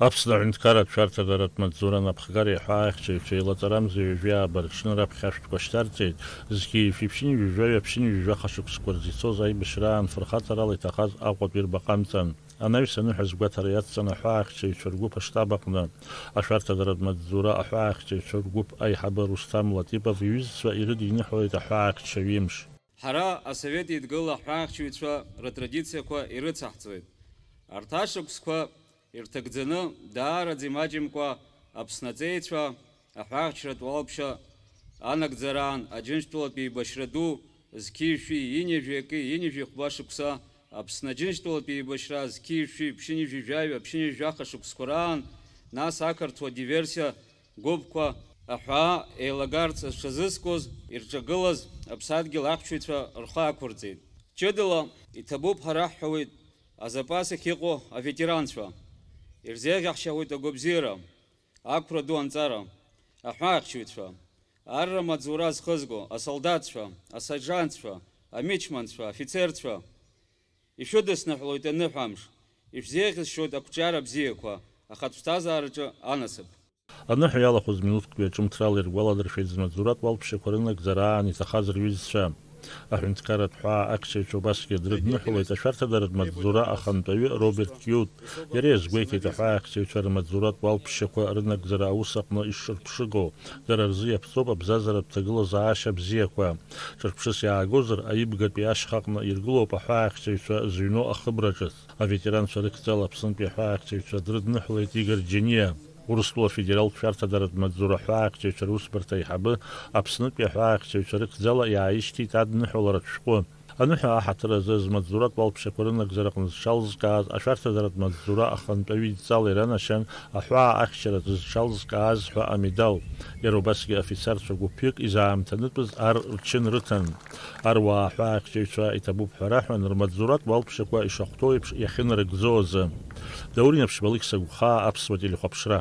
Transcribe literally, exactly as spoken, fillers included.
Аԥсны аҳәынҭқарратә шәарҭадаратә маҵзура анапхгареи аҳәаахьчаҩцәеи лаҵарамза ҩажәи ааба рҽны раԥхьа ашәҭқәа шьҭарҵеит, зқьи жәшәи ԥшьынҩажәи жәаҩа ԥшьынҩажәи жәаха шықәсқәа рзы ицоз аибашьраан фырхаҵарала иҭахаз Аҟәатәи рбаҟа амҵан. Анаҩс аныҳәа згәаҭара иацҵан аҳәаахьчаҩцәа ргәыԥ аштаб аҟны ашәарҭадаратә маҵзура аҳәаахьчаҩцәа ргәыԥ аиҳабы Русҭам Латипов иҩызцәа ирыдиныҳәалеит аҳәаахьчаҩ имш. Ҳара Асовет Еидгыла аҳәаахьчаҩцәа рытрадициақәа ирыцаҳҵоит. Арҭ ашықәсқәа ирҭагӡаны, даараӡа имаҷымкәа Аԥсны аҵеицәа аҳәаахьчаратә уалԥшьа анагӡараан Аџьынџьтәылатә еибашьра ду зқьи жәшәи ҩынҩажәи акы ҩынҩажәи хәба шықәса, Аԥсны Аџьынџьтәылатә еибашьра зқьи жәшәи ԥшьынҩажәи жәаҩа ԥшьынҩажәи жәаха шықәсқәа раан, нас ақырҭуа диверсиа гәыԥқәа аҳәаа еилагарц зҽазызкуаз ирҿагылаз аԥсадгьыл ахьчаҩцәа рхы ақәырҵеит. Ҷыдала иҭабуп ҳәа раҳҳәауеит азапас ахь иҟоу аветеранцәа. Ирзеиӷьаҳшьауеит агәабзиара, ақәра ду анҵара, аҳәаахьчаҩцәа, арра маҵзура зхызго асолдаҭцәа, асержантцәа, амичманцәа, афицерцәа. Ишәыдысныҳәалоит аныҳәамш, ишәзеиӷьасшьоит ақәҿиара бзиақәа, ахатә ԥсҭазаараҿы анасыԥ. Аныҳәа иалахәыз минуҭктәи аҿымҭрала иргәаладыршәеит змаҵзуратә уалԥшьақәа рынагӡара аан иҭахаз рҩызцәа. Аҳәынҭқарратә ҳәаа ахьчаҩцәа убасгьы дрыдныҳәалоит ашәарҭадаратә маҵзура ахантәаҩы Роберт Киут. Иара иазгәеиҭеит аҳәаа ахьчаҩцәа рмаҵзуратә уалԥшьақәа рынагӡара аус аҟны ишырԥшыго, дара рзы иаԥҵоуп абзазаратә ҭагылазаашьа бзиақәа. Ҿырԥшыс иаагозар, аибгатәи ашьхаҟны иргылоуп аҳәаа ахьчаҩцәа зыҩноу ахыбра ҿыц. Аветеранцәа рыхьӡала Аԥснытәи аҳәаахьчаҩцәа дрыдныҳәалеит Игор Џьениа. Урыстәыла афедералтә шәарҭадаратә маҵзура аҳәаахьчаҩцәа русбарҭа аиҳабы Аԥснытәи аҳәаахьчаҩцәа рыхьӡала иааишьҭит адныҳәаларатә шәҟәы. Аныҳәа аҳаҭыр азы змаҵзуратә уалԥшьақәа рынагӡараҟны зҽалзкааз ашәарҭадаратә маҵзура ахантәаҩы идҵала иранашьан аҳәаа ахьчаразы зҽалзкааз ҳәа амедал. Иара убасгьы афицарцәа гәыԥҩык изаамҭанытәыз ар рчын рыҭан. Аруаа аҳәаахьчаҩцәа иҭабуп ҳәа раҳәан, рмаҵзуратә уалԥшьақәа ишахәҭоу еиԥш иахьынарыгӡо азы. Даур Инаԥшьба, Алықьса Гәхаа, Аԥсуа телехәаԥшра.